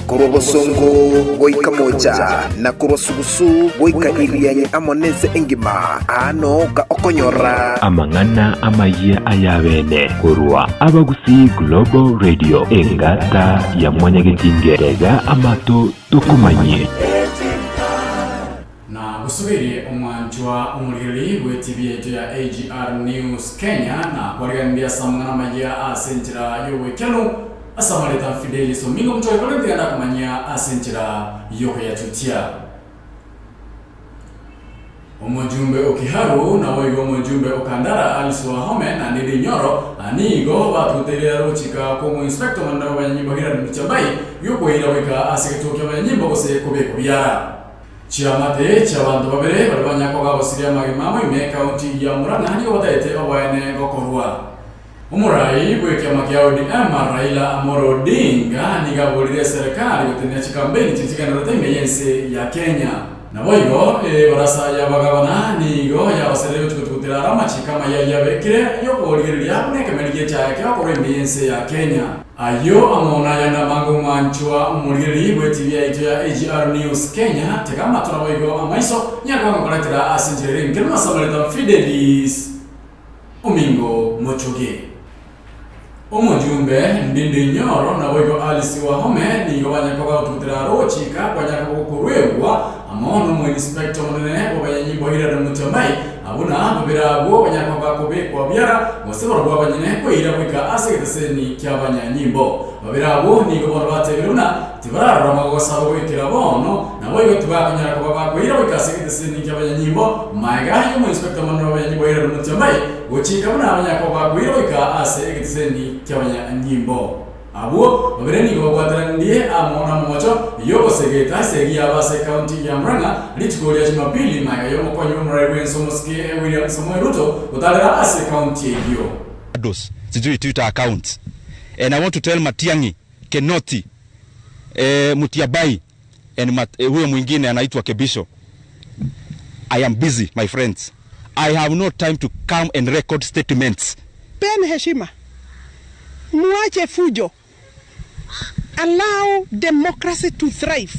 Korwa bosongo goika mocha, na korwa sugusu goika Irianyi amo nense engima, aa nooka okonyora. Amang'ana amayia ay'abeene korwa Abagusii Global Radio, engata ya Mwanyagetinge, tega amato tokomanyie. Na gosubirie omwanchwa omorigereria bw'etibi yaito ya AGR News Kenya na kwariganirie ase amang'ana amayia ase enchera y'oboikeranu ase amareta Fidelis Omingo Omochori korende tiga ndakomanyia ase enchera y'okoyatutia. Omojumbe o Kiharu naboigo omojumbe o Kandara Alice Wahome na Ndindi Nyoro nigo batuteire arogochika kw'omoinspector omonene bw'abanyanyimbo Hilary Mutyambai gi'okoira goika ase egetuo ki'abanyanyimbo gose kobekwa biara. Chiamate chi'abanto babere baria banyakoga gosiria amagima amo ime ekaunti ya Murang'a nigo bataete oboene gokorwa. Omorai bw'ekiama kia ODM Raila Amolo Odinga nigo aborire eserekari gotenena chikampeini chiria chigendererete ime y'ense ya Kenya. Naboigo ebarasa y'abagabana nigo yabasereire gochia gotugutera are amachiko amaya ayio abekire y'okorigereria buna ekemeri gi'echaye kegokorwa ime y'ense ya Kenya. Ayio amo nayande amange omwanchwa omorigereria bw'etibi yaito ya AGR News Kenya, tega amato naboigo amaiso, nyare kogokoretera ase enchera ere enkeranu ase amareta Fidelis Omingo Mochoge. Omojumbe Ndindi Nyoro naboigo Alice Wahome nigo banyare koba gotugutera aro ogochika kwanyare koba gokoruegwa amo nomoinspector omonene bw'abanyanyimbo Hilary Mutyambai Abwo na babere abwo banyare koba bakobekwa biara, gose barabwo abanyene kweira goika ase egeteseni ki'abanyanyimbo. Babere abwo nigo bono batebire buna tibararora amagoso abo goikera bono, naboigo tibakonyara koba bakweira goika ase egeteseni ki'abanyanyimbo. Magega y'omoinspector omonene bw'abanyanyimbo Hilary Mutyambai gochika buna banyare koba bakweira goika ase egeteseni ki'abanyanyimbo. Abwo babere nigo babwateranirie amo namomocho y'ogosegeta esegi yabo ase ekaunti ya Murang'a rituko ria Jumapili magega y'omokonyi bw'omorai bw'ense omosike William Samoei Ruto gotarera ase ekaunti eyio. Shadows sijui Twitter accounts and I want to tell Matiang'i, Kinoti, eh, Mutiabai and Mat, eh, huyo mwingine anaitwa Kebisho I am busy my friends I have no time to come and record statements. Peni heshima, muache fujo, allow democracy to thrive.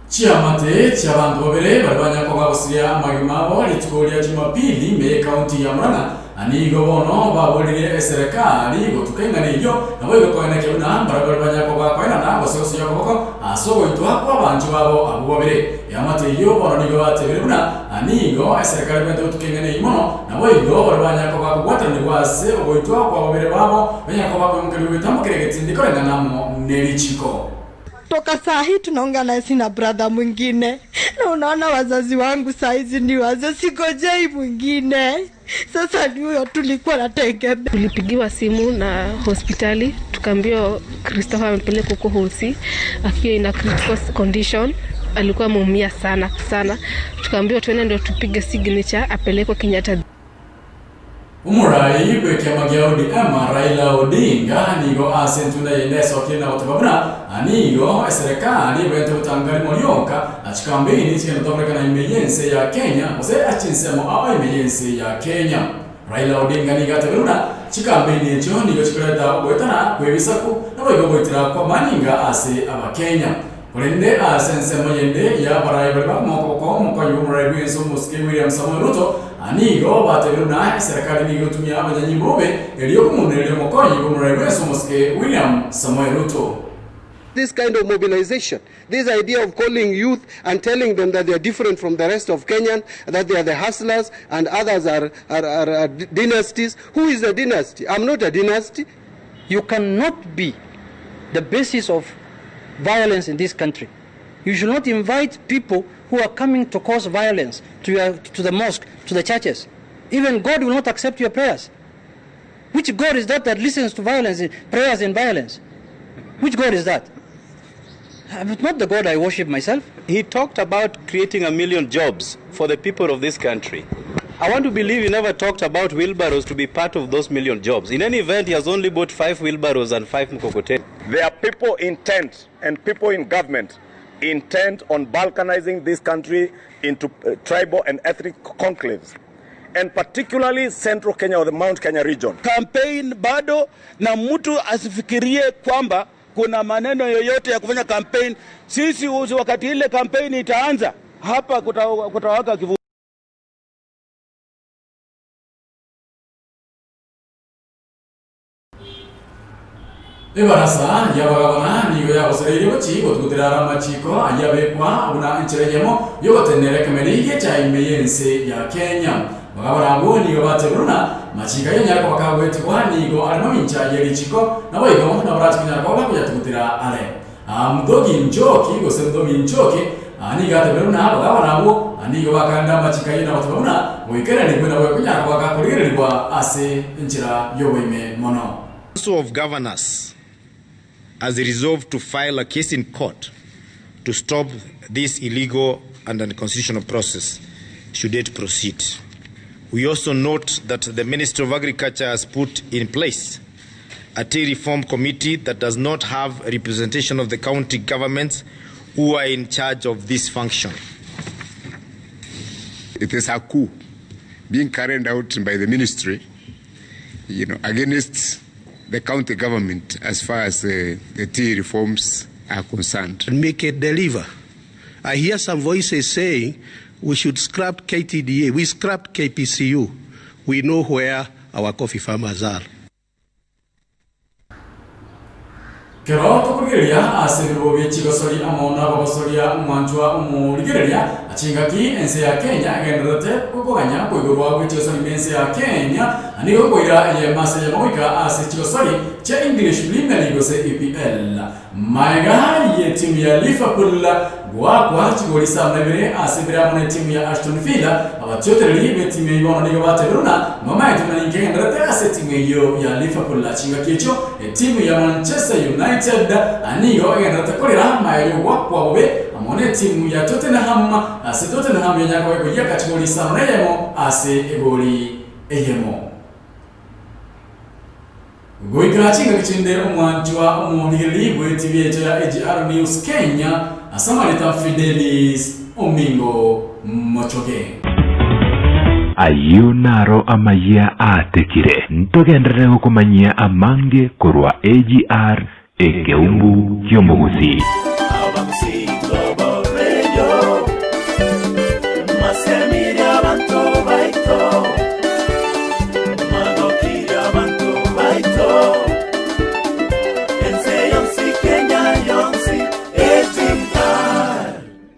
Chiamate chi'abanto babere baria banya koba gosiria amagima abo rituko ria Jumapili ime y'ecounty ya Murang'a, na nigo bono baborire eserekari gotuka ing'ana eyio, naboigo koenekia buna mbarabwo baria banya koba koenana gose gosoyia okoboko ase ogoitwa kw'abanchwa babo abwo babere. Eamate eyio bono nigo batebire buna nigo eserekari ebwenerete gotuka ing'ana eyio mono, naboigo baria banya koba kobwatanigwa ase ogoitwa kwa babere babo banyare koba koimokerigwa egetambo keria getindi koreng'ana amo nerichiko. Toka saa hii tunaongea naye sina brother mwingine, na unaona wazazi wangu saa hizi ni wazee, singojei mwingine. Sasa ni huyo tulikuwa nategemea. Tulipigiwa simu na hospitali tukaambiwa Christopher amepelekwa huko hosi akiwa in a critical condition. Alikuwa ameumia sana sana, tukaambiwa tuende ndio tupige signature apelekwe Kenyatta. Omorai bw'ekiama gia ODM Raila Odinga nigo ase entunda yende esokire na goteba buna nigo eserekari ebwenerete gotanga rimo rioka chikambeini chigende tokorekana ime y'ense ya Kenya gose ase chinsemo ao ime y'ense ya Kenya. Raila Odinga nigo atebire buna chikambeini echio nigo chikoreta ogoetana kw'ebisaku naboigo ogoitera kw'amanyinga ase abakenya. Korende ase ensemo yende y'abarai baria bakomoka omokonyi bw'omorai bw'ense omosike William Samoei Ruto, nigo batebire buna eserekari nigo egotumia abanyanyimbo bobe erio komonereria omokonyi bw'omorai bw'ense omosike William Samoei Ruto. This kind of mobilization, this idea of calling youth and telling them that they are different from the rest of Kenyan, that they are the hustlers and others are, are, are, are dynasties. Who is a dynasty? I'm not a dynasty. You cannot be the basis of violence in this country. You should not invite people who are coming to cause violence to, your, to the mosque, to the churches. Even God will not accept your prayers. Which God is that that listens to violence, prayers and violence? Which God is that? It's not the God I worship myself. He talked about creating a million jobs for the people of this country. I want to believe he never talked about wheelbarrows to be part of those million jobs. In any event, he has only bought five wheelbarrows and five mkokoteni. There are people intent and people in government intent on balkanizing this country into uh, tribal and ethnic conclaves. and particularly Central Kenya or the Mount Kenya region. Campaign bado, na mtu asifikirie kwamba kuna maneno yoyote ya kufanya campaign. Sisi wakati ile campaign itaanza hapa kutawaka kivu. Ebarasa y'abagabana nigo yagosereirie gochia gotugutera are amachiko ayio abekwa buna enchera eyemo y'ogotenenera ekemeri gi'echae ime y'ense ya Kenya. Abagabana abwo nigo batebire buna machiko ayio anyare koba kagoetigwa nigo are mamincha ye richiko, naboigo naborache konyara koba bakoyatugutera are. Muthogi Njoki gose Muthomi Njoki nigo atebire buna abagabana abwo nigo bakanire amachiko ayio na goteba buna goikeranigwe nabo ekonyara koba gakorigererigwa ase enchera y'oboime mono. Council of Governors has resolved to file a case in court to stop this illegal and unconstitutional process should it proceed. We also note that the Ministry of Agriculture has put in place a tea reform committee that does not have representation of the county governments who are in charge of this function. It is a coup being carried out by the ministry, you know, against the county government as far as the tea reforms are concerned. And make it deliver. I hear some voices saying we should scrap KTDA. We scrapped KPCU. We know where our coffee farmers are. Kero tokorigereria ase ebirogo bie chigosori amo nabagosoria omwanchwa omorigereria, chingaki ense ya Kenya egendererete koganya koigorwa gwe chigosori ime ense ya Kenya nigo ekoira eyemo ase eyemo goika ase chigosori chia English Premier League gose EPL. Magega y'etimu ya Liverpool goakwa chigori isano na ibere ase ibere amo netimu ya Aston Villa, abatiotereri b'etimu eyio bono nigo batebire buna mbamaete buna ninki egendererete ase etimu eyio ya Liverpool. Chingaki echio etimu ya Manchester United nigo egendererete korera magega y'ogoakwa bobe amo netimu ya Tottenham ase Tottenham yanyara koba ekoyiaka chigori isano na eyemo ase egori eyemo. Goika chingaki chinde omwanchwa omorigereria bw'etibi echo ya AGR News Kenya ase amarieta Fidelis Omingo Mochoge. Ayio naro amayia aatekire, ntogenderere gokomanyia amange korwa AGR Ekeumbu ki'omogusii. Abagusii Global Radio, Masemi.